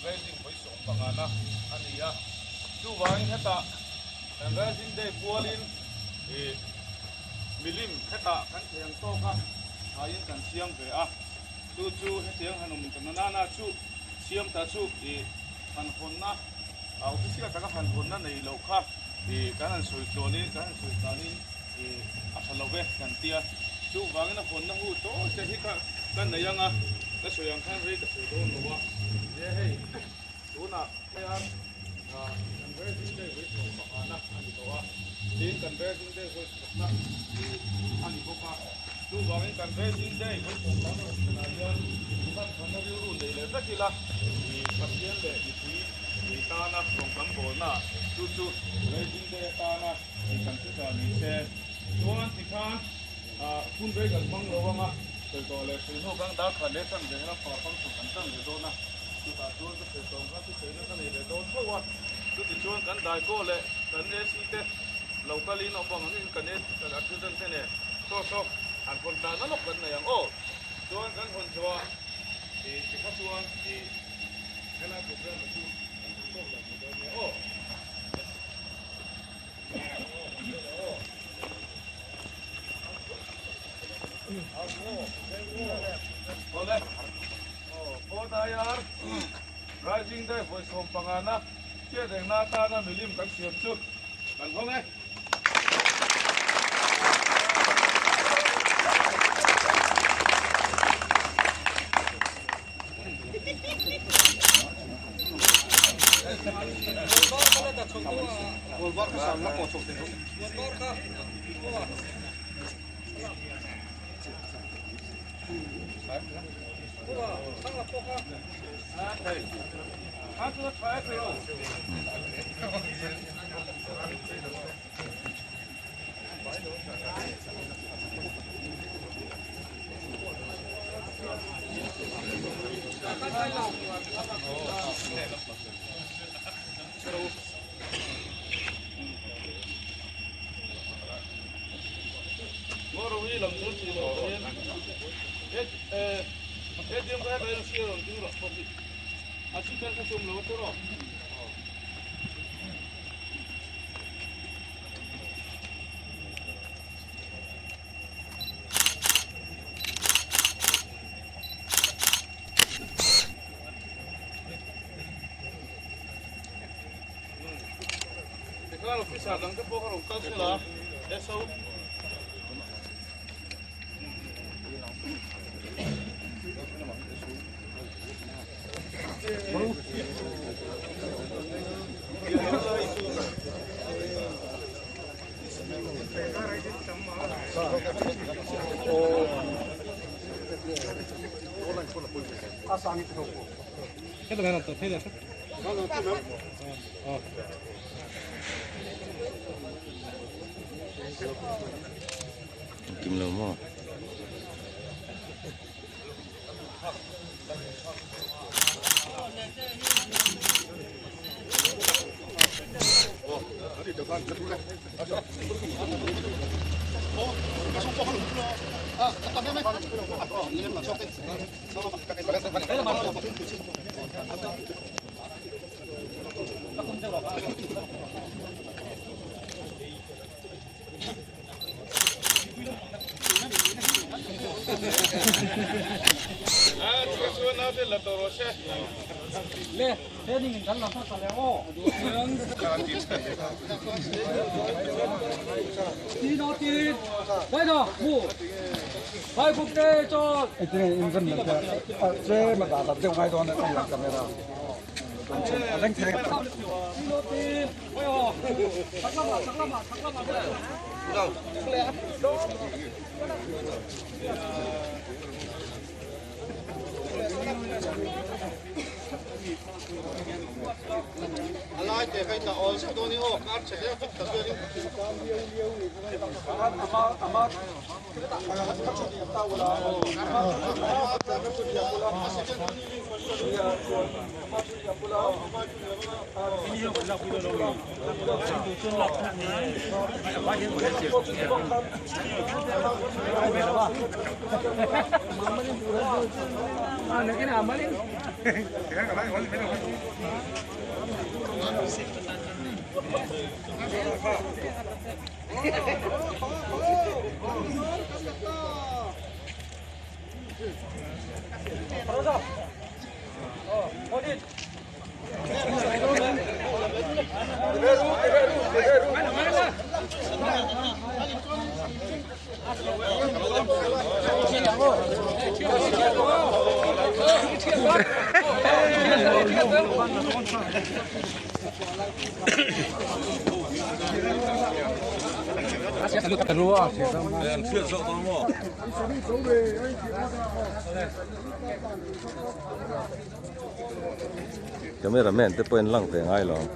Rising vawi sawmpangana a ni a. Chuvangin hetah kan Rising Day pualin ih milim hetah kan thei ang tawk a thaiin kan siam ve a. Chu chu hetiang han awm ta nana chu siam ta chu ih han hawnna official taka han hawnna nei loh kha ih kan han sawi tluanin kan han sawi tlanin ih a tha lo ve kan tia. Chuvangin a hawnna hu tawi te hi kha ka nei ang a, ka sawi ang khan rei ka sawi dawn lo a. Nia hei tunah hian kan Virgin Day vawi sawm pakhatna a ni tawh a, tin kan Virgin Day vawi pakhatna a ni bawk a. Chuvangin kan Virgin Day vawi sawm pakhatna awm chhanah hian inhlanchhanna rilru nei leh vek ila, Pathian leh mipui tana rawng kan bawlna chu chu Virgin Day atana kan thuchah ni se. Chuan tikhan hun rei kan hmang lo ang a, sawi tawh leh sawi hnu kan dar khat leh tan ve hian fa function kan tan ve dawn a, chutah chuan ka sawi tawh ang khan thusawina ka nei ve dawn tho a, chutichuan kan daikaw leh kan AC te lo kalin awm ang angin kan AC kan assistant te nen saw saw han hawn tlan a lawk kan nei ang aw. Chuan kan hawn zawh a ih tikha chuan ih helai programme chu kan han tawk leh mai dawn nia aw. Rising Day vawi sawmpangana hriat rengna atana milim kan siam chu kan hawng e. Kim lo maw? Camera man te pawhin lang ve ngai lo ang.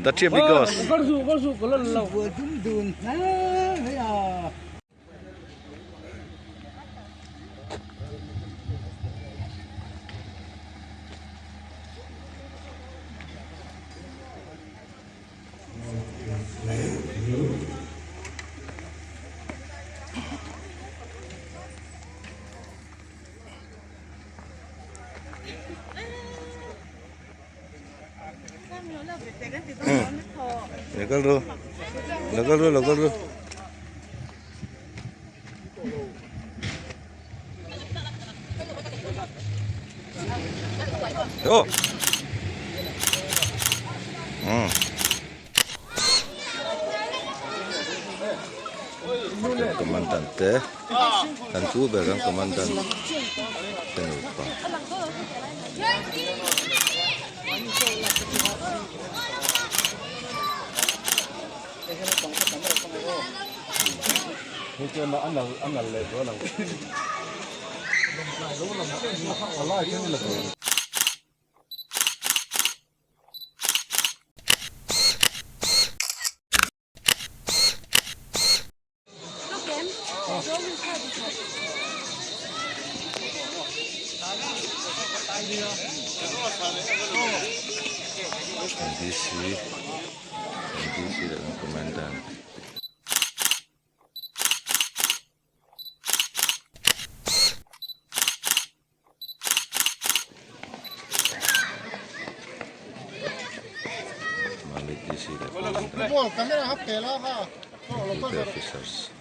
The Tree Amigos. Lo kal ru lo kal ru lo kal ru. Oh. Commandant te an pu ber ang commandant te nupa. Kan DC kan DC leh kan commandant. Mamit DC leh Duty officers.